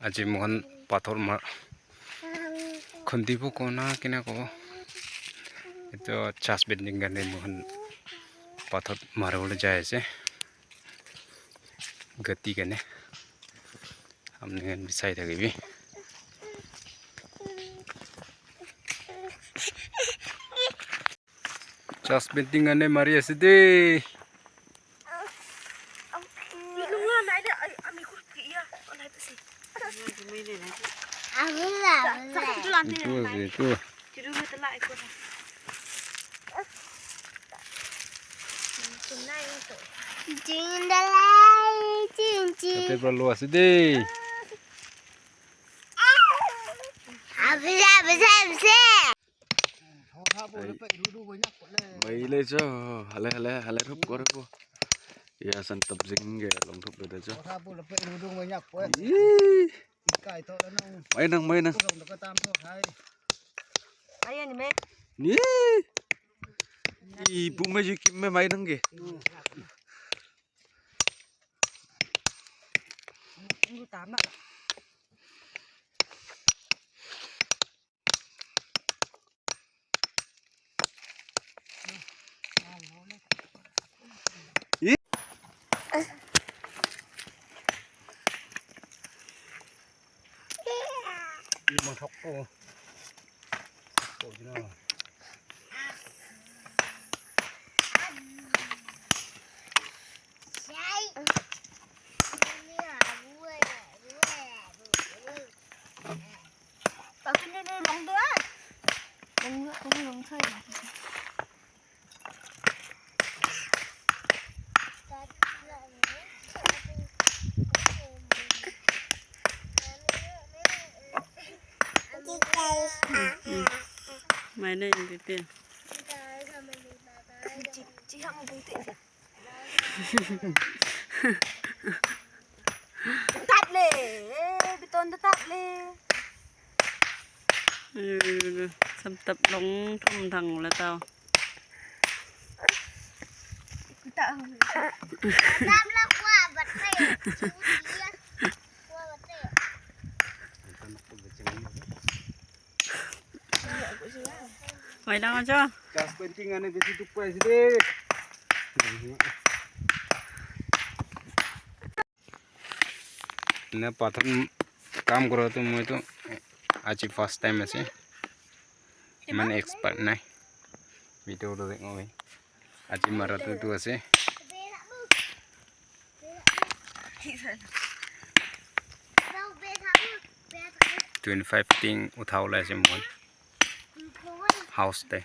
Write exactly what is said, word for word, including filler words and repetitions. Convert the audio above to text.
Aji moikhan pathor mar khundi bo kona kena kobo. Etu church building karne moikhan pathor maribole jai ase. Gati karne. Apni khan bisai thakibi. Church building ane mari ase de. Etu ase, etu. Tate para lua ase de. Mai le cho, hale, hale, hale thup kore bo. Ya san tap jing ge long thup le de cho. Ih. Mai nang, mai nang. Ni. Ih, bu me ju kim me mai nang ge. Mai na yung titi. Tap le, eh, beton da tap le. Ayo, ayo, ayo. Sam tap long thum thang la tao. Tap la kwa bat le. Mai dang aja. Gas penting ane besi duk pai sini. Na pathor kam kora tu moi tu aji first time ase. Iman expert nai. Video tu dekho bhai. Aji mara tu tu ase. Twenty five ting utha ulai ase moi. House te.